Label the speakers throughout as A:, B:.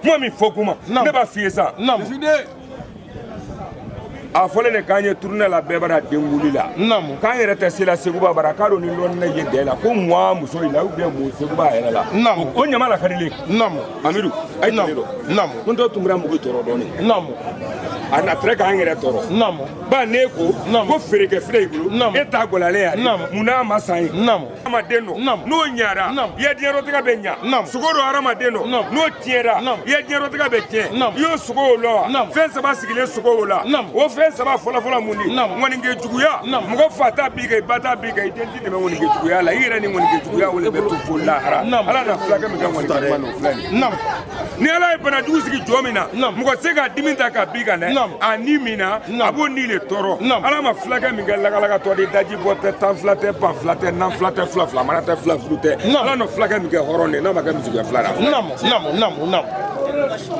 A: Kuma min fɔ kuma, ne b'a f'i ye sa. A fɔlen de k'an ye tournée la, bɛɛ bara denwuli la, k'an yɛrɛ tɛ se la Seguba bara, k'a don ni lɔnni ye dɛ la ko muwa muso in la ou bien mun Seguba yɛrɛ la. O ɲama la ka di le. Amidu, a ye tile dɔn. Ko n tɔ tun bɛna mugu tɔɔrɔ dɔɔni. A na tɛrɛ k'an yɛrɛ tɔɔrɔ. Ba ne ko ko feerekɛ filɛ i bolo, e t'a gɔlalen yan, mun n'a ma san ye? Hadamaden dɔ n'o ɲara, i ya diɲɛlatigɛ bɛ ɲa. Sogo dɔ hadamaden dɔ n'o tiɲɛra, i ya diɲɛlatigɛ bɛ tiɲɛ. I y'o sogo o la wa? Fɛn saba sigilen sogo o la. O fɛn saba fɔlɔfɔlɔ mun di? Ŋɔnike juguya. Mɔgɔ fa ta b'i kan, i ba ta b'i kan, i den t'i dɛmɛ ŋɔnike juguya la. I yɛrɛ ni ŋɔnike juguya o de bɛ to fo lahara. Ala na fulakɛ min kɛ ŋɔnike ɲuman n'o filɛ nin ye. Ni Ala ye banajugu sigi jɔ min na, mɔgɔ tɛ se ka dimi ta ka bin kan dɛ. A ni min na, a b'o ni de tɔɔrɔ. Ala ma fulakɛ min kɛ lakalakatɔ de, daji bɔ tɛ, tan fila tɛ, ba fila tɛ, nan fila tɛ, fila fila mana tɛ, fila furu tɛ. Ala n'o fulakɛ min kɛ hɔrɔn de, n'a ma kɛ misigɛn fila la.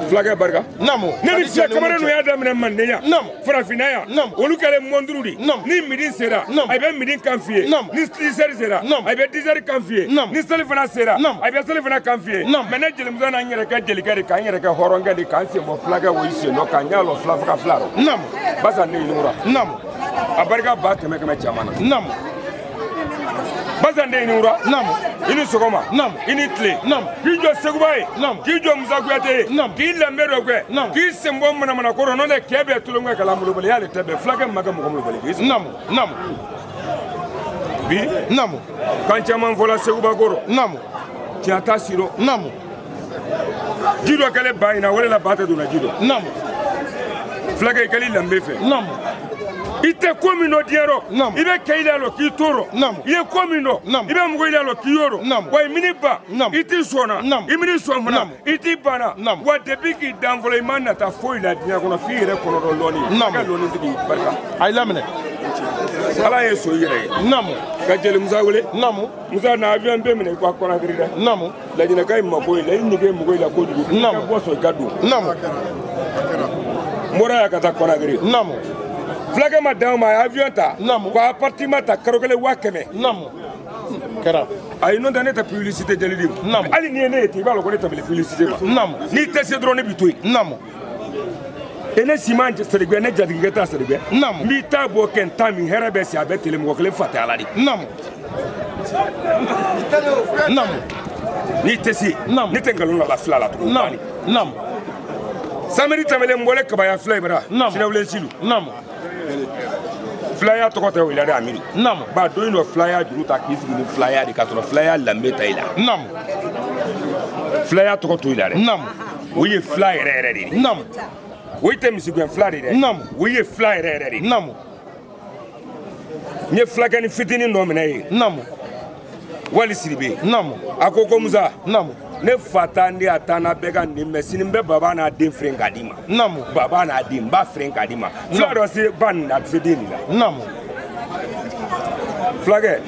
A: Fulakɛ barika. Ne ni fiyɛ kamalen ninnu y'a daminɛ Manden yan, farafinna yan, olu kɛlen mɔnturu de. Ni midi sera, a bɛ midi kan f'i ye. Ni 10 heures sera, a bɛ 10 heures kan f'i ye. Ni seli fana sera, a bɛ seli fana kan f'i ye. Mais ne jelimuso n'an yɛrɛ kɛ jelikɛ de, k'an yɛrɛ kɛ hɔrɔnkɛ de, k'an sen bɔ fulakɛ o i sen dɔ, k'an ɲɛ lɔ fila faga fila rɔ basa ne ɲininkura a barika ba kɛmɛ kɛmɛ caman na. Basa ne ɲininkura, i ni sɔgɔma, i ni tile. K'i jɔ Seguba ye, k'i jɔ Musa Kuyate ye, k'i lanbe dɔ kɛ, k'i sen bɔ manamana ko rɔ, n'o tɛ kɛ bɛɛ tulonkɛ kalan molobali y'ale tɛ bɛn fulakɛ ma kɛ mɔgɔ molobali k'i bi. Kan caman fɔla Seguba ko rɔ, tiɲɛ t'a si rɔ. Ji dɔ kɛlen ba in na, o de la ba tɛ donna ji dɔ. Fulakɛ, i kɛli lanbe fɛ, i tɛ ko min dɔn diɲɛ rɔ, i bɛ kɛ i la lɔ k'i to rɔ. I ye ko min dɔn, i bɛ mɔgɔ i la lɔ k'i y'o rɔ. Wa i mini ban, i t'i sɔn na, i mini sɔn fana, i t'i ban na. Wa depuis k'i dan fɔlɔ, i ma nata foyi la diɲɛ kɔnɔ f'i yɛrɛ kɔnɔ dɔ lɔnni. I ka lɔnni tigi barika.
B: A ye laminɛ.
A: Ala ye so i yɛrɛ ye ka jeli Musa wele. Musa na avion bɛ minɛ i ko a Kɔnakiri dɛ. Lajinɛka in mako i la, i nege mako i la kojugu. I ka bɔ sɔn i ka don. N bɔra yan ka taa Kɔnakiri. Fulakɛ ma dan o ma, a ye avion ta ka appartement ta karo kelen 100 000.
B: Kɛra.
A: Ayi, n'o tɛ ne tɛ publicité jeli di. Hali n'i ye ne ye ten, i b'a dɔn ko ne tɛmɛlen publicité ma. N'i tɛ se dɔrɔn, ne b'i to yen. E ne si ma Sɛdigɛ, ne jatigikɛ ta Sɛdigɛ. N b'i ta bɔ kɛ n ta min hɛrɛ bɛ si a bɛ tele, mɔgɔ kelen fa tɛ Ala de. N'i tɛ se, ne tɛ nkalon la fila la tugun. Samedi tɛmɛlen, n bɔlen Kabaya fila in bara, Sinawulen Silu. Filaya tɔgɔ tɛ o la dɛ, Amidu. Ba don dɔ filaya juru ta k'i sigi ni filaya de, k'a sɔrɔ filaya lanbe ta i la. Filaya tɔgɔ to i la dɛ. O ye fila yɛrɛ yɛrɛ de ye. O tɛ misigɛn fila de dɛ. O ye fila yɛrɛ yɛrɛ de ye. N ye fulakɛni fitinin dɔ minɛ yen. Wali Siribe. A ko ko Musa, ne fa ta ne a taa n'a bɛɛ ka nin mɛ sini n bɛ baba n'a den feere k'a d'i ma. Baba n'a den n b'a feere k'a d'i ma. Fila dɔ se ba nin na, a tɛ se den nin la. Fulakɛ,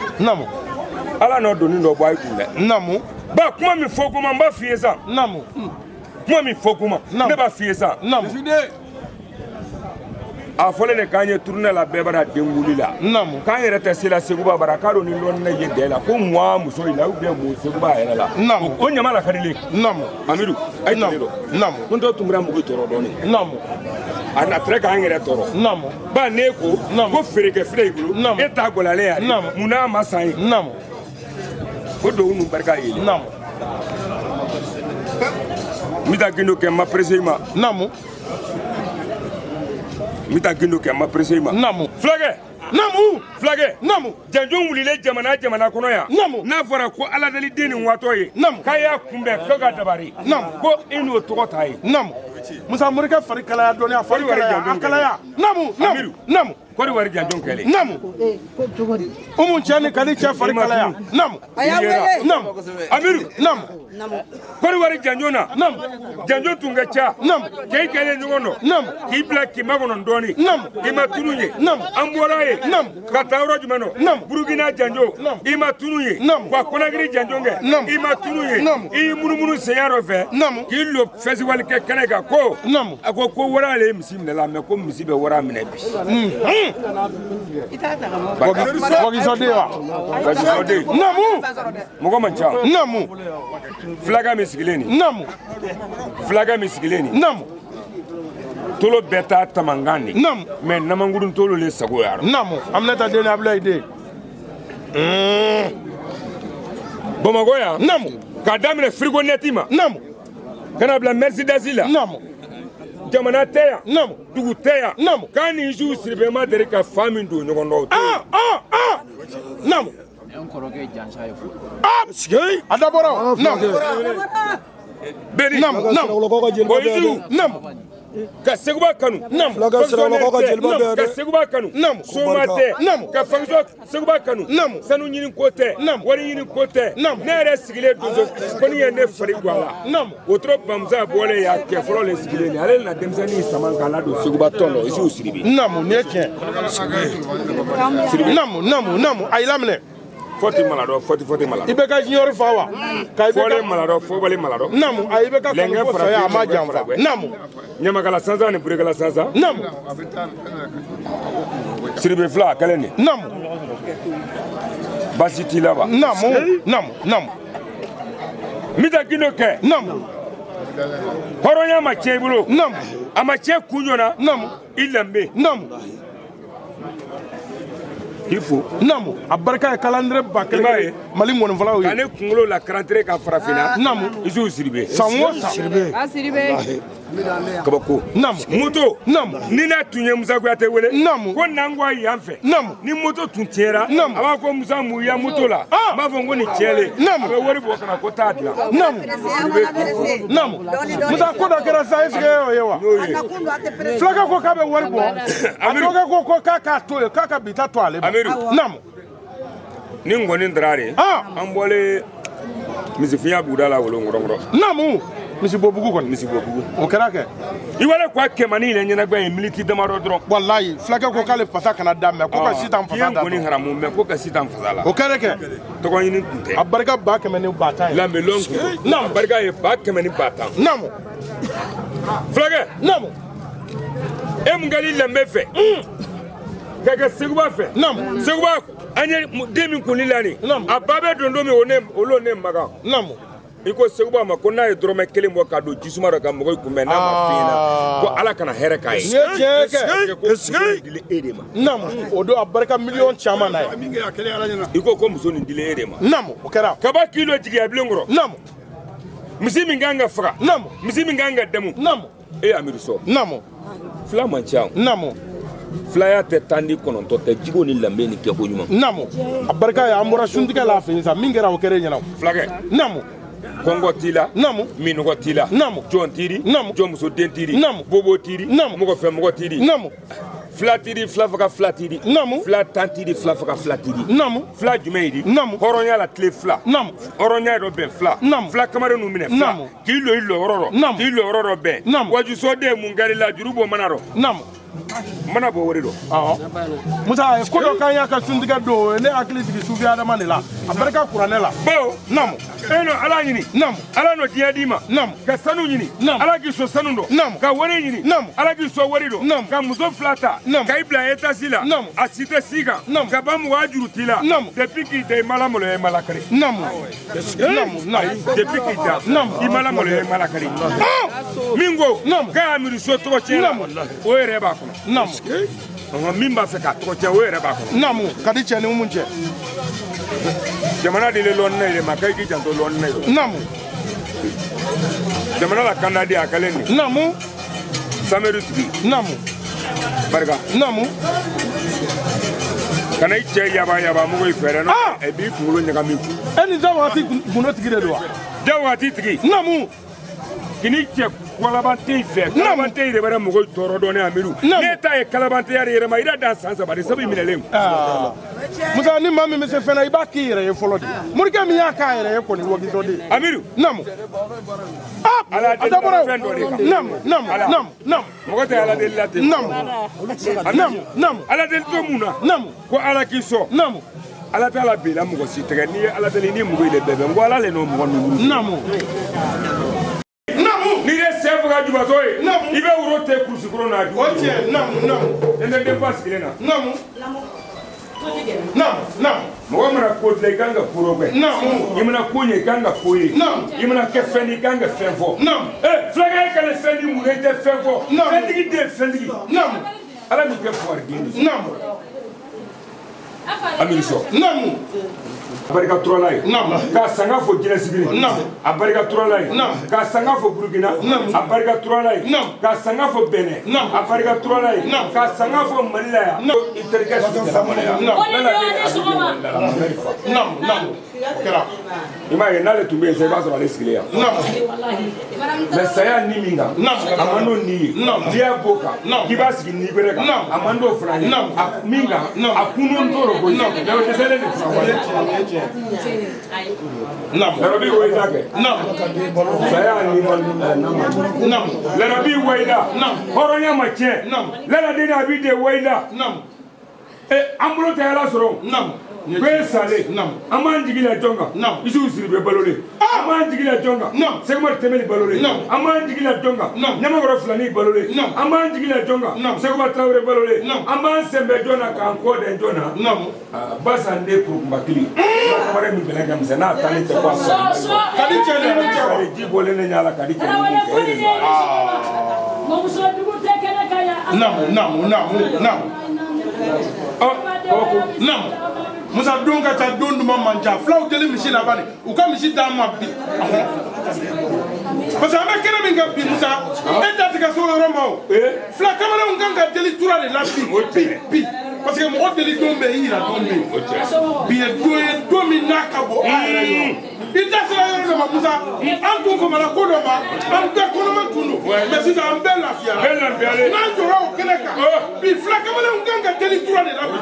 A: Ala n'o doni dɔ bɔ a ye kun dɛ. Ba kuma min fɔ kuma, n b'a f'i ye sa. Kuma min fɔ kuma, ne b'a f'i ye sa. A fɔlen de k'an ye tournée la, bɛɛ bara denwuli la, k'an yɛrɛ tɛ se la Seguba bara, k'a don ni lɔnni ye dɛ la ko muwa muso in la ou bien mun Seguba yɛrɛ la. O ɲama la ka di le. Amidu, a ye tile dɔn. Ko n tɔ tun bɛna mugu tɔɔrɔ dɔɔni. A na tɛrɛ k'an yɛrɛ tɔɔrɔ. Ba ne ko ko feerekɛ filɛ i bolo, e t'a gɔlalen yan, mun n'a ma san ye? O duwawu ninnu barika ye. N bɛ taa gindo kɛ, n ma pressé i ma. N bɛ taa gindo kɛ, n ma pressé i ma. Fulakɛ. Fulakɛ. Janjo wulilen jamana jamana kɔnɔ yan. N'a fɔra ko Ala deli den nin watɔ ye. K'a y'a kunbɛn ko ka dabari. Ko i n'o tɔgɔ ta ye.
B: Musa Morikɛ fari kalaya dɔɔni, a fari kalaya, a kalaya.
A: Amidu. Kɔri wari janjo kɛlen.
B: Umu cɛ ni Kali cɛ fari kalaya.
C: A y'a wele.
A: Amidu. Kɔri wari janjo na. Janjo tun ka ca. K'e kɛlen ɲɔgɔn dɔ. K'i bila k'i makɔnɔ dɔɔni. I ma tunu ye. An bɔra yen. Ka taa yɔrɔ jumɛn nɔ? Burukina janjo. I ma tunu ye. Ka Kɔnakiri janjo kɛ. I ma tunu ye. I y'i munumunu senya dɔ fɛ. K'i lo festival kɛ kɛnɛ kan ko. A ko ko wara le ye misi minɛ la, mais ko misi bɛ wara minɛ bi.
B: Wagisɔden wa?
A: Wagisɔden.
B: Naamu.
A: Mɔgɔ man ca.
B: Naamu.
A: Fulakɛ min sigilen nin.
B: Naamu.
A: Fulakɛ min sigilen nin.
B: Naamu.
A: Tolo bɛɛ taa tamankan de.
B: Naamu.
A: Mais namankurun tolo le sago y'a rɔ.
B: Naamu. Aminata den ni Abulayi den.
A: Bamakɔ yan.
B: Naamu.
A: K'a daminɛ frigo-net ma.
B: Naamu.
A: Ka na bila Mercedes la.
B: Naamu.
A: Jamana tɛ yan.
B: Naamu.
A: Dugu tɛ yan.
B: Naamu.
A: K'a ni Isufu Sidibe ma deli ka fa min don ɲɔgɔn dɔn o tɛ yen.
B: Naamu.
C: N kɔrɔkɛ jansa ye fo.
B: Ah! A dabɔra o. Naamu.
A: Bɛɛ ni.
B: Naamu. Naamu.
A: Bon Isufu.
B: Naamu.
A: Ka Seguba kanu.
B: Naamu.
A: Fonctionnaire tɛ. Ka Seguba kanu.
B: Naamu.
A: Soma tɛ.
B: Naamu.
A: Ka fonction Seguba kanu.
B: Naamu.
A: Sanu ɲini ko tɛ.
B: Naamu.
A: Wari ɲini ko tɛ.
B: Naamu.
A: Ne yɛrɛ sigilen donso ko ni ye ne fari bɔ a la.
B: Naamu.
A: Wotoro bamusa bɔlen y'a kɛ fɔlɔ le sigilen nin ale na denmisɛnnin sama k'a ladon Seguba tɔn dɔ Isufu Sidibe.
B: Naamu, nin ye tiɲɛ. Naamu, naamu, naamu, a y'i laminɛ.
A: Fɔti maladɔ fɔti fɔti maladɔ.
B: I bɛ ka junior fa wa? Ka i bɛ
A: Fɔlen
B: ka
A: maladɔ fɔbali maladɔ.
B: Naamu, a i bɛ ka
A: Lɛnkɛ
B: kanu ko saya a ma
A: farafin,
B: janfa.
A: farafin.
B: Naamu.
A: Ɲamakala sansan ni burekala sansan.
B: Naamu.
A: Sidibe fila a kɛlen nin.
B: Naamu.
A: Baasi t'i la wa?
B: Naamu. Naamu. Naamu.
A: N bɛ taa gindo kɛ.
B: Naamu.
A: Hɔrɔnya ma tiɲɛ i bolo.
B: Naamu.
A: A ma tiɲɛ kun jɔna.
B: Naamu.
A: I lanbe.
B: Naamu.
A: K'i fo.
B: Naamu. A barika ye kalandire ba
A: I
B: kelen
A: b'a ye.
B: Mali ŋɔnifɔlaw
A: Ka
B: ye.
A: ne kunkolo la karantere ka farafinna.
B: Naamu.
A: Isufu Sidibe.
B: San o san.
D: A Sidibe.
A: Kabako.
B: Naamu.
A: Moto.
B: Naamu.
A: Ni n'a tun ye Musa Kuyate wele.
B: Naamu.
A: Ko n'an ko yan fɛ.
B: Naamu.
A: Ni moto tun tiɲɛra.
B: Naamu.
A: A b'a ko Musa mun ya moto la.
B: Ah.
A: N b'a fɔ n ko nin tiɲɛlen.
B: Naamu.
A: A bɛ wari bɔ ka na ko taa dilan.
B: Naamu. Naamu. Musa ko dɔ kɛra sisan est ce que e y'o ye wa? Fulakɛ ko k'a bɛ wari bɔ. A
A: Amiru.
B: dɔgɔkɛ ko ko k'a k'a to yen k'a ka bi ta to ale ma.
A: Amiru.
B: Naamu.
A: Ni ngɔni dara de.
B: Ah.
A: An bɔlen misifinya buguda la Wolonkɔrɔnkɔrɔ.
B: Naamu. Misibobugu kɔni.
A: Misibobugu.
B: O kɛra kɛ.
A: I wale ko a kɛmani yɛrɛ ɲɛnagwɛ ye militi damadɔ dɔrɔn.
B: Walayi fulakɛ ko k'ale fasa kana da mɛ ko ka sitan
A: K'i ye
B: fasa da.
A: ngɔni haramu mɛ ko ka sitan fasa la.
B: O kɛra kɛ.
A: Tɔgɔ ɲini tun tɛ.
B: A barika 110 000 ye.
A: Lamɛnlɔn kun don.
B: Naamu.
A: A barika ye 110 000.
B: Naamu.
A: Fulakɛ.
B: Naamu.
A: E mun kɛli lanbe fɛ. Ka kɛ Seguba fɛ.
B: Naamu.
A: Seguba an ye den min kunni la nin.
B: Naamu.
A: A ba bɛ don don min o ne olu ne Makan.
B: Naamu.
A: I ko Seguba ma ko n'a ye dɔrɔmɛ kelen bɔ ka don jisuma dɔ ka mɔgɔw kunbɛn n'a ma f'i ɲɛna ko Ala kana hɛrɛ k'a ye.
B: Nin ye tiɲɛ ye kɛ.
A: Parce que ko muso nin dilen e de ma.
B: Naamu. O don a barika miliyɔn caman na ye.
A: I ko ko muso nin dilen e de ma.
B: Naamu. O kɛra.
A: Kaba k'i lɔ jigiya bilen kɔrɔ.
B: Naamu.
A: Misi min kan ka faga.
B: Naamu.
A: Misi min kan ka damu.
B: Naamu.
A: E ye Amidu sɔn.
B: Naamu.
A: Fila man ca o.
B: Naamu.
A: Filaya tɛ tan ni kɔnɔntɔn tɛ jiko ni lanbe ni kɛko ɲuman.
B: Naamu. A barika ye an bɔra suntigɛ la a fɛ yen sa min kɛra o kɛra e ɲɛna.
A: Fulakɛ.
B: Naamu.
A: Kɔngɔ t'i la.
B: Naamu.
A: Minɔgɔ t'i la.
B: Naamu.
A: Jɔn t'i di.
B: Naamu.
A: Jɔnmuso den t'i di.
B: Naamu.
A: Bobo t'i di.
B: Naamu.
A: Mɔgɔfɛmɔgɔ t'i di.
B: Naamu.
A: Fila t'i di fila faga fila t'i di.
B: Naamu.
A: Fila tan t'i di fila faga fila t'i di.
B: Naamu.
A: Fila jumɛn y'i di?
B: Naamu.
A: Hɔrɔnya la tile fila.
B: Naamu.
A: Hɔrɔnya yɛrɛ bɛn fila.
B: Naamu.
A: Fila kamalen ninnu minɛ fila.
B: Naamu.
A: K'i lɔ i lɔyɔrɔ rɔ.
B: Naamu.
A: K'i lɔyɔrɔ dɔ bɛn.
B: Naamu.
A: Wajusoden mun kɛr'i la juru bɔ mana rɔ.
B: Naamu.
A: Mana bɔ wari dɔ.
B: Awɔ. Musa a ye ko dɔ k'an y'a ka suntigɛ don o ye ne hakili jigin sufi adama de la a barika kuranɛ la.
A: Bawo.
B: Naamu.
A: E nɔ Ala ɲini.
B: Naamu.
A: Ala nɔ diɲɛ d'i ma.
B: Naamu.
A: Ka sanu ɲini.
B: Naamu.
A: Ala k'i sɔn sanu dɔ.
B: Naamu.
A: Ka wari ɲini.
B: Naamu.
A: Ala k'i sɔn wari dɔ.
B: Naamu.
A: Ka muso fila ta.
B: Naamu.
A: Ka i bila étage la.
B: Naamu.
A: A si tɛ si kan.
B: Naamu.
A: Ka ba mugan juru t'i la.
B: Naamu.
A: Depuis k'i da i ma lamaloya i ma lakari.
B: Naamu. Naamu. Naamu.
A: Depuis k'i da.
B: Naamu.
A: I ma lamaloya i ma lakari. Min ko.
B: Naamu.
A: K'a y'a miiri so tɔgɔ tiɲɛ la.
B: Naamu.
A: O yɛrɛ b'a kɔnɔ.
B: Naamu.
A: Ɔhɔn, min b'a fɛ k'a tɔgɔ tiɲɛ o yɛrɛ b'a kɔnɔ.
B: Naamu. Ka di cɛ ni mun cɛ.
A: Jamana dilen lɔnna de ma k'i k'i janto lɔnna ye.
B: Naamu.
A: Jamana la kanda di a kɛlen nin.
B: Naamu.
A: Samedu tigi.
B: Naamu.
A: Barika.
B: Naamu.
A: Kana i cɛ yaba yaba mɔgɔ i fɛrɛ
B: Ah!
A: nɔ. E b'i kunkolo ɲagami.
B: E ni da waati gundo tigi de don wa?
A: Da waati tigi.
B: Naamu.
A: Kini cɛ kalaban tɛ i fɛ. Kalaban tɛ i yɛrɛ bɛ mɔgɔw tɔɔrɔ dɔɔni Amidu.
B: Naamu.
A: Ne ta ye kalabanteya de yɛrɛ ma i da dan san saba de sabu i minɛlen.
B: Aa. Musa ni maa min bɛ se fɛn na i b'a k'i yɛrɛ ye fɔlɔ de. Morikɛ min y'a k'a yɛrɛ ye kɔni wagisɔ de.
A: Amidu.
B: Naamu. Ah!
A: Ala
B: A dabɔra o.
A: fɛn dɔ de kan.
B: Naamu. Naamu.
A: Ala.
B: Naamu. Naamu.
A: Mɔgɔ tɛ Ala deli la ten.
B: Naamu. Naamu. Naamu.
A: Ala deli to mun na.
B: Naamu.
A: Ko Ala k'i sɔn.
B: Naamu.
A: Ala t'a la bila mɔgɔ si tɛgɛ n'i ye Ala deli ni mɔgɔ de bɛɛ bɛn n ko Ala le n'o mɔgɔ ninnu.
B: Naamu. Naamu.
A: N'i ye sɛ faga ka jubatɔ ye.
B: Naamu.
A: I bɛ woro tɛ kurusikoro n'a ju.
B: O tiɲɛ. Naamu, naamu.
A: Ne tɛ denfa sigilen na.
B: Naamu, naamu, naamu.
A: Mɔgɔ mana ko dilan, i kan ka ko dɔ kɛ.
B: Naamu.
A: I mana ko ɲɛ, i kan ka ko ye.
B: Naamu.
A: I mana kɛ fɛn di, i kan ka fɛn fɔ.
B: Naamu.
A: Fulakɛ ye kana fɛn di, mun na i tɛ fɛn fɔ?
B: Naamu.
A: Fɛntigi den fɛntigi.
B: Naamu.
A: Ala m'i kɛ fugariden ye.
B: Naamu.
A: Amidu sɔ.
B: Naamu.
A: A barika turala ye.
B: Naamu.
A: K'a sanga fo jinɛsigiri.
B: Naamu.
A: A barika turala ye.
B: Naamu.
A: K'a sanga fo Burukina.
B: Naamu.
A: A barika turala ye.
B: Naamu.
A: K'a sanga fo Bɛnɛ.
B: Naamu.
A: A barika turala ye.
B: Naamu.
A: K'a sanga fo Mali la yan.
B: Naamu.
A: I terikɛ si tɛ lamaloya.
B: Naamu.
A: N'ala den a bɛ den Mali la, a bɛ fa.
B: Naamu, naamu. O kɛra.
A: I m'a ye, n'ale tun bɛ yen sisan, i b'a sɔrɔ ale sigilen yan.
B: Naamu.
A: Mais saya ni min kan,
B: Naamu.
A: a man d'o ni ye.
B: Naamu.
A: N'i y'a b'o kan,
B: Naamu.
A: k'i b'a sigi ni wɛrɛ kan,
B: Naamu.
A: a man d'o fana ye.
B: Naamu.
A: A min kan,
B: Naamu.
A: a kunun t'o rɔ koyi.
B: Naamu.
A: Mais o dɛsɛlen de fana
B: O ye
A: wale.
B: tiɲɛ, o ye tiɲɛ. Naamu.
A: Larabi wayida kɛ.
B: Naamu.
A: Saya ni man n'a man di.
B: Naamu.
A: Larabi wayida.
B: Naamu.
A: Hɔrɔnya ma tiɲɛ.
B: Naamu.
A: Laladen a b'i de wayida.
B: Naamu.
A: An bolo tɛ Ala sɔrɔ.
B: Naamu.
A: Bɛɛ salen.
B: Naamu.
A: An b'an jigi la jɔn kan?
B: Naamu.
A: Isufu Sidibe balolen. An b'an jigi la jɔn kan?
B: Naamu.
A: Sɛkumaru Tɛmɛli balolen.
B: Naamu.
A: An b'an jigi la jɔn kan?
B: Naamu.
A: Ɲamakɔrɔ Filani balolen.
B: Naamu.
A: An b'an jigi la jɔn kan?
B: Naamu.
A: Sɛkuba Tarawele balolen.
B: Naamu.
A: An b'an sɛnbɛ jɔn na k'an kɔ dɛn jɔn na?
B: Naamu.
A: Basan de kurukunba kelen. Kamara min bɛlɛn ka misɛn n'a taalen tɛ ko a sɔrɔ.
B: Ka di cɛ ni min cɛ wa?
A: Ji bɔlen ne ɲɛ la ka di cɛ ni min cɛ, e de don.
B: Naamu, naamu, naamu, naamu.
A: Ɔ, kabako.
B: Naamu. Musa, don ka ca, don duman man ca. Fulaw deli misi la bani, u ka misi d'an ma bi. Ɔhɔn. Parce que an bɛ kɛnɛ min kan bi, Musa, e da tɛ ka se o yɔrɔ ma o. Fula kamalenw kan ka deli tura de la bi.
A: O tiɲɛ.
B: Bi. Parce que mɔgɔ deli don bɛ yen, i yira don bɛ yen.
A: O tiɲɛ.
B: Bi ye don ye, don min n'a ka bon an yɛrɛ yɔrɔ. I da sera yɔrɔ dɔ ma, Musa, an tun famana ko dɔ ma, an bɛɛ kɔnɔma tun don. Mais sisan an bɛɛ lafiyara.
A: Bɛɛ lafiyalen.
B: N'an jɔra o kɛnɛ kan, bi fula kamalenw kan ka deli tura de la bi.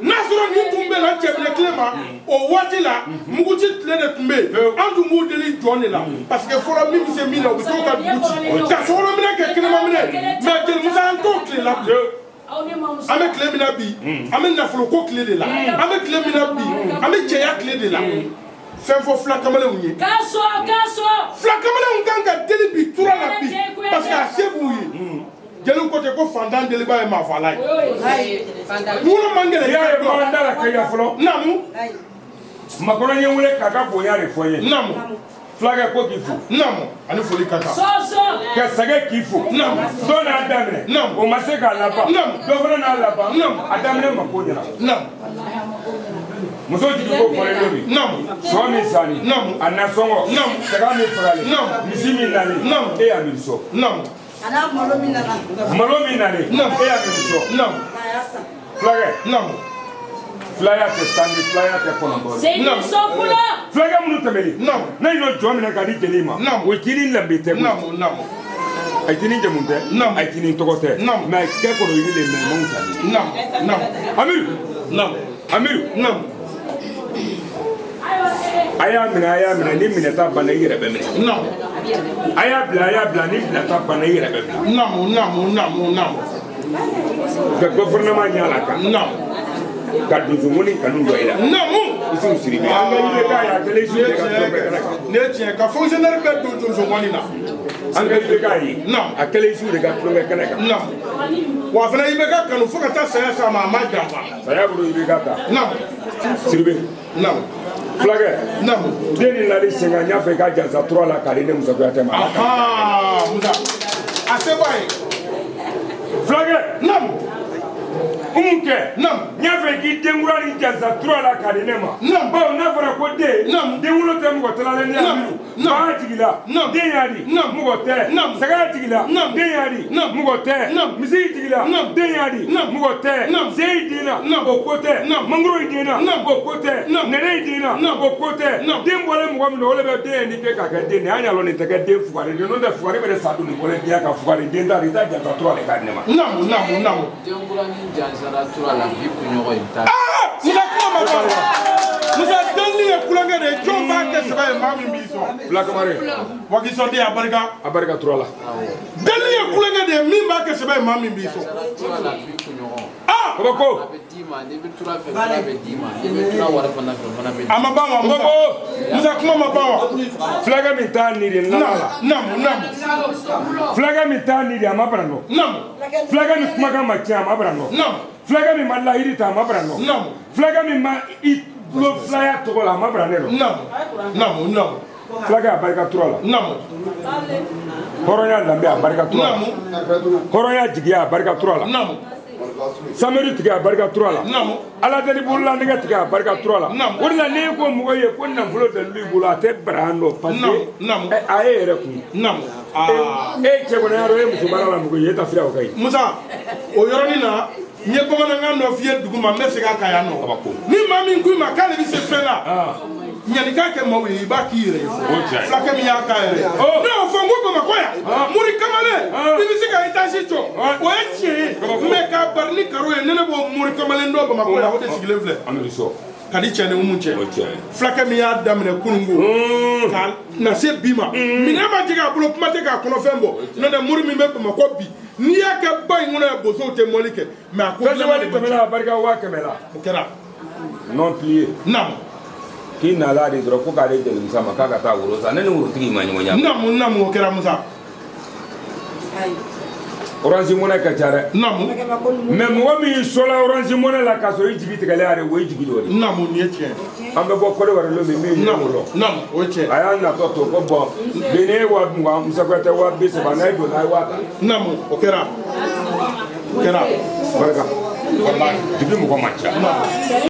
B: N'a sɔrɔ nin tun bɛ na cɛbilen tile ma, o waati la muguci tile de tun bɛ yen, an tun b'u deli jɔn de la, parce que fɔlɔ min bɛ se min na, u bɛ t'o ka dugu ci ka sokɔnɔminɛ kɛ kɛnɛmaminɛ. Mais jeli Musa, an t'o tile la bi. An bɛ tile min na bi, an bɛ nafoloko tile de la. An bɛ tile min na bi, an bɛ cɛya tile de la. Fɛn fɔ fula kamalenw ye, fula kamalenw kan ka deli bi tura la bi, parce que a se b'u ye. Jeliw ko ten ko fantan deliba ye maafaala ye. Wolo man gɛlɛn.
A: I y'a ye bagan da la kɛɲɛ fɔlɔ.
B: Naamu.
A: Makɔrɔ ye n wele k'a ka bonya de fɔ n ye.
B: Naamu.
A: Fulakɛ ko k'i fo.
B: Naamu, ani foli ka kan.
A: Ka sɛgɛ k'i fo.
B: Naamu.
A: Dɔ n'a daminɛ.
B: Naamu.
A: O ma se k'a laban.
B: Naamu.
A: Dɔ fana n'a laban.
B: Naamu.
A: A daminɛ ma ko ɲɛna.
B: Naamu.
A: Muso jigi ko fɔlen don bi.
B: Naamu.
A: Sɔ min sanni.
B: Naamu.
A: A nasɔngɔ.
B: Naamu.
A: Saga min fagalen.
B: Naamu.
A: Misi min nalen.
B: Naamu.
A: E y'a miiri sɔ.
B: Naamu.
D: Malo min nana.
A: Malo min nalen.
B: Naamu.
A: E y'a miiri sɔ.
B: Naamu.
A: Fulakɛ.
B: Naamu.
A: Filaya tɛ tan ni filaya tɛ 9 ye.
B: Naamu.
A: Fulakɛ minnu tɛmɛnen.
B: Naamu.
A: N'a y'o jɔ minɛ k'a di jeli ma.
B: Naamu.
A: O ti ni lanbe tɛ koyi.
B: Naamu, naamu.
A: A ti ni jamu tɛ.
B: Naamu.
A: A ti ni tɔgɔ tɛ.
B: Naamu.
A: Mais a kɛ kɔrɔ yiri le mɛ maaw ta ni.
B: Naamu, naamu.
A: Amiru.
B: Naamu.
A: Amiru.
B: Naamu.
A: A y'a minɛ, a y'a minɛ, ni minɛta banna, i yɛrɛ bɛ minɛ.
B: Naamu.
A: A y'a bila, a y'a bila, ni bilata banna, i yɛrɛ bɛ bila.
B: Naamu, naamu, naamu, naamu.
A: Ka gouvernement ɲɛ la kan.
B: Naamu.
A: Ka donsongoni kanu dɔ i la.
B: Naamu.
A: Isufu Sidibe. An ka IBK ye a kɛlen Isufu de ka tulonkɛ kɛnɛ kan.
B: Nin ye tiɲɛ, ka fonctionnaire bɛɛ don donsongɔni na.
A: An ka IBK ye.
B: Naamu.
A: A kɛlen Isufu de ka tulonkɛ kɛnɛ kan.
B: Naamu. Wa fana IBK kanu fo ka taa saya s'a ma, a ma janfa.
A: Saya bolo IBK ta.
B: Naamu.
A: Sidibe.
B: Naamu.
A: Fulakɛ.
B: Naamu.
A: Den ni lali sen kan, n y'a fɔ i ka jansa tura la k'a di ne Musa Kuyate ma.
B: Ahan, Musa. A se b'a ye.
A: Fulakɛ.
B: Naamu.
A: Umu kɛ.
B: Naamu.
A: N y'a fɛ k'i denkura ni jansa tura la k'a di ne ma.
B: Naamu.
A: Bawo n'a fɔra ko den.
B: Naamu.
A: Den wolo tɛ mɔgɔ tilalen ni
B: Naamu.
A: Amiru.
B: Naamu.
A: Ba jigila.
B: Naamu.
A: Den y'a di.
B: Naamu.
A: Mɔgɔ tɛ.
B: Naamu.
A: Saga jigila.
B: Naamu.
A: Den y'a di.
B: Naamu.
A: Mɔgɔ tɛ.
B: Naamu.
A: Misi jigila.
B: Naamu.
A: Den y'a di.
B: Naamu.
A: Mɔgɔ tɛ.
B: Naamu.
A: Sen den na.
B: Naamu.
A: O ko tɛ.
B: Naamu.
A: Mangoro in den na.
B: Naamu.
A: O ko tɛ.
B: Naamu.
A: Nɛnɛ in den na.
B: Naamu.
A: O ko tɛ.
B: Naamu.
A: Den bɔlen mɔgɔ min na, o de bɛ den ye ni kɛ k'a kɛ den de ye. An y'a lɔn nin tɛ kɛ den fugari den. N'o tɛ fugari bɛ de sa don nin bɔlen diɲɛ kan, fugari den t'a di, i t'a jansa tura de k'a di ne ma.
B: Naamu, naamu, naamu.
C: Denkura ni jansara tura la bi kunɲɔgɔn in ta.
B: Musa, kuma ma ban. Musa, delili ye kulonkɛ de ye, jɔn b'a kɛ sɛbɛ ye, maa min b'i sɔn.
A: Fula kamaren.
B: Wa k'i sɔn den, a barika.
A: A barika tura la.
B: Delili ye kulonkɛ de de ye min b'a kɛ sɛbɛ ye, maa min b'i sɔn.
C: Jansara tura la bi kunɲɔgɔn.
B: Aa
A: Kabako.
C: A bɛ d'i ma, n'i bɛ tura fɛ, tura bɛ d'i ma, n'i bɛ tura wari fana fɛ, o fana bɛ d'i
B: A
C: ma.
B: ma ban wa, Musa?
A: Kabako.
B: Musa, kuma ma ban wa?
A: Fulakɛ min t'a ni de nana la.
B: Naamu, naamu.
A: Fulakɛ min t'a ni de, a ma bara nɔ.
B: Naamu.
A: Fulakɛ min kumakan ma tiɲɛ, a ma bara nɔ.
B: Naamu.
A: Fulakɛ min ma lahiri ta, a ma bara nɔ.
B: Naamu.
A: Fulakɛ min ma i tulo filaya tɔgɔ la, a ma bara ne rɔ.
B: Naamu, naamu, naamu.
A: Fulakɛ a barika tura la.
B: Naamu.
A: Hɔrɔnya danbe, a barika tura la.
B: Naamu.
A: Hɔrɔnya jigiya, a barika tura la.
B: Naamu.
A: Sameri tigɛ, a barika tura la.
B: Naamu.
A: Ala deli bolola nɛgɛ tigɛ, a barika tura la.
B: Naamu.
A: O de la, n'e ko mɔgɔ ye ko nafolo dalilu i bolo, a tɛ bara nɔ, parce que
B: Naamu.
A: ɛ, a ye yɛrɛ kun.
B: Naamu, aa.
A: E cɛ kɔni y'a dɔn e muso baara la mɔgɔ ye, e ta sira o ka ɲi.
B: Musa, o yɔrɔnin na, n ye bamanankan dɔ f'i ye dugu ma, n bɛ segin a kan yan nɔ.
A: Kabako.
B: Ni maa min ko i ma k'ale bɛ se fɛn la,
A: Ah.
B: ɲani k'a kɛ maaw ye, i b'a k'i yɛrɛ ye.
A: O tiɲɛ ye.
B: Fulakɛ min y'a k'a yɛrɛ ye,
A: Oh.
B: ne y'o fɔ n ko Bamakɔ yan, Mori kamalen,
A: Ah.
B: i bɛ se ka étage jɔ,
A: Ah.
B: o ye tiɲɛ ye,
A: Kabako.
B: mais k'a bari ni karo ye, ne b'o Mori kamalen dɔn Bamakɔ yan, o de sigilen filɛ.
A: An bɛ sɔn.
B: Ka di cɛ ni mun cɛ.
A: O tiɲɛ ye.
B: Fulakɛ min y'a daminɛ kununko ka na se bi ma, minɛn ma jigin a bolo, kuma tɛ k'a kɔnɔfɛn bɔ. N'o tɛ, mori min bɛ Bamakɔ bi, n'i y'a kɛ ba in kɔnɔ yan, bosow tɛ mɔli kɛ, mais a ko
A: Festival tɛmɛna, a barika 100 000 la.
B: O kɛra.
A: Non plié.
B: Naamu.
A: K'i nala de dɔrɔn ko k'ale jelimusa ma k'a ka taa woro san, ne ni worotigi ma ɲɔgɔn ye.
B: Naamu, naamu, o kɛra, Musa.
A: Orange Money ka ca dɛ.
B: Naamu.
A: Mais mɔgɔ min sɔla Orange Money la k'a sɔrɔ i jigi tigɛlen yɛrɛ, o ye jigi dɔ de ye.
B: Naamu, nin ye tiɲɛ ye.
A: An bɛ bɔ Côte d'Ivoire lon min, min ye
B: Naamu.
A: wolo.
B: Naamu, o ye tiɲɛ ye.
A: A y'a natɔ to ko bɔn bi ne ye 20 000, Musa Kuyatɛ 30 000, n'a ye don n'a ye 10 000.
B: Naamu, o kɛra, o kɛra.
A: Barika.
B: Walahi.
A: Depuis mɔgɔ man ca.